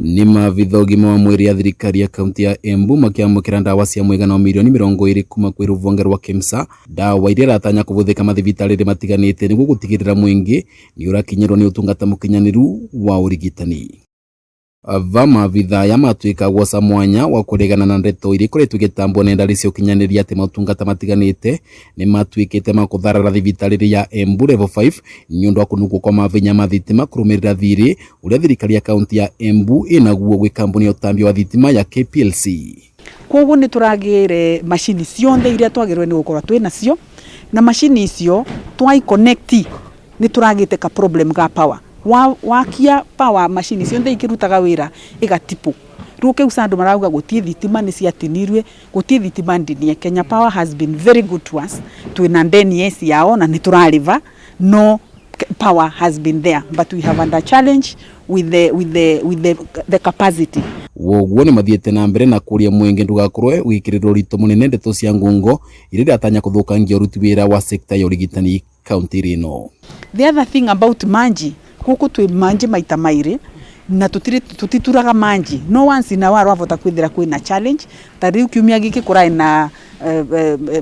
Nĩ maabitha ũgima wa mwĩrĩ a thirikari ya kaunti ya Embu makĩamũkĩra ndawa cia mũigana wa mirioni 20 kuma kwĩ rũhonge rwa KEMSA, ndawa iria iratanya kũhũthĩka mathibitarĩ matiganĩte nĩguo gũtigĩrĩra mũingĩ nĩ ũrakinyĩrwo nĩ ũtungata mũkinyanĩru wa ũrigitani. Va maabitha aya matuĩka gwoca mwanya wa kũregana na ndeto iria ikoretwo igĩtambwo nenda-inĩ cia ũkinyanĩria atĩ motungata matiganĩte nĩ matuĩkĩte ma kũtharara thibitarĩ ya Embu Level 5 nĩ ũndũ wa kũnungwo kwa mabinya ma thitima kũrũmĩrĩra thirĩ ũrĩa thirikari ya kaunti ya Embu ĩnaguo gwĩ kambuni ya ũtambia wa thitima ya KPLC. Koguo nĩ tũragĩre macini cionthe iria twagĩrĩirwo nĩ gũkorwo twĩ nacio, na macini icio twai connect nĩ tũragĩte ka problem ga power. Wakia power macini cionthe ikĩrutaga wĩra ĩgatipũ. Rĩu ũkĩguca andũ marauga gũtiĩ thitima nĩ ciatinirwe, gũtiĩ thitima ndinie. Kenya Power has been very good to us, twĩna ndeni yes yao na nĩ tũrarĩva no power has been there, but we have under challenge with the capacity. Woguo nĩ mathiĩte na mbere na kũria mũingĩ ndũgakorwe ũgĩkĩrĩrwo ũritũ mũnene ndeto cia ngungo iria iratanya kũthũkangia ũruti wĩra wa sekta ya ũrigitani kaunti ĩno. The other thing about manji, gũkũ twĩ manji maita mairĩ na tutituraga manji, no once in a while wavota kwithira kwina challenge. Ta riu kiumia giki kurai na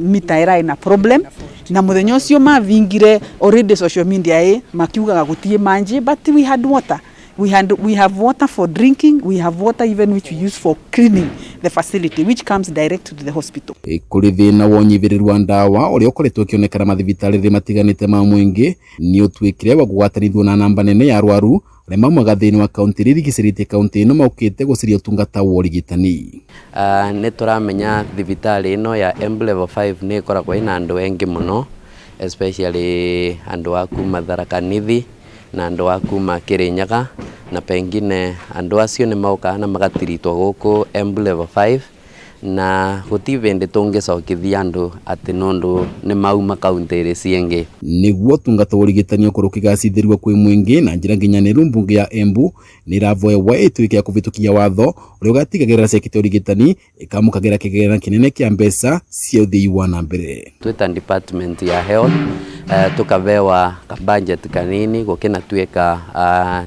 mita ĩraĩ na problem, na muthenya ũcio mavingire already social media ĩ makiugaga gũtiĩ manji, but we had water. We have water for drinking, we have water even which we use for cleaning the facility, which comes direct to the hospital. Kũrĩ thĩna wa ũnyihĩrĩru wa ndawa ũrĩa ũkoretwo ũkĩonekana mathibitarĩ matiganĩte ma mũingĩ nĩ ũtuĩkire wa kũgwatanithio na namba nene ya arwaru arĩa maumaga thĩinĩ wa kaunti iria irigicĩrĩtie kaunti ĩno maũkĩte gũcaria ũtungata wa ũrigitani. Nĩ tũramenya thibitarĩ ĩno ya Embu Level 5 nĩ ĩkoragwo ĩna andũ aingĩ mũno, especially andũ a kuma Tharaka Nithi na andũ a kuma Kirinyaga, na pengine andũ acio nĩ mokaga na magatiritwo gũkũ Embu Level 5, na gũti bĩndĩ tũngĩcokithia andũ atĩ nũndũ nĩ mauma kaunti ĩrĩ ciĩngĩ. Nĩguo ũtungata wa ũrigitani ũkorwo ũkĩgacithĩrwo kwĩ mũingĩ na njĩra nginyanĩru, mbunge ya Embu nĩ ĩravoewa ĩtuĩke ya kũvĩtũkia watho ũrĩa ũgatigagĩrĩra sekta ya ũrigitani ĩkamũkagĩra kĩgĩna kĩnene kĩa mbeca cia ũthii wa na mbere. Twĩta department ya health, tukabewa ka budget kanini gũkĩnatuĩka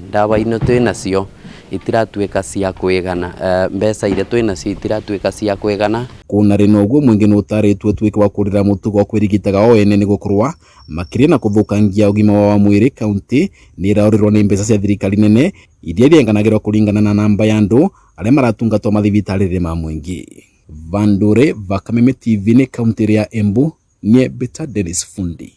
ndawa ino twĩ nacio itiratuĩka cia kwĩgana, mbeca iria twĩ nacio itiratuĩka cia kwĩgana. Kũnarĩ na ũguo, mũingĩ nĩ ũtarĩtwo ũtuĩke wa kũrĩra mũtugo wa kwĩrigitaga o ene nĩ gũkorwa makĩria na kũthũkangia ũgima wa mwĩrĩ, kaunti nĩ ĩraũrĩrwo nĩ mbeca cia thirikari nene iria irenganagĩrwo kũringana na namba ya andũ arĩa maratungatwo mathibitarĩ ma mũingĩ. Vandure va Kameme TV nĩ kaunti ya Embu, nie Beta Dennis Fundi.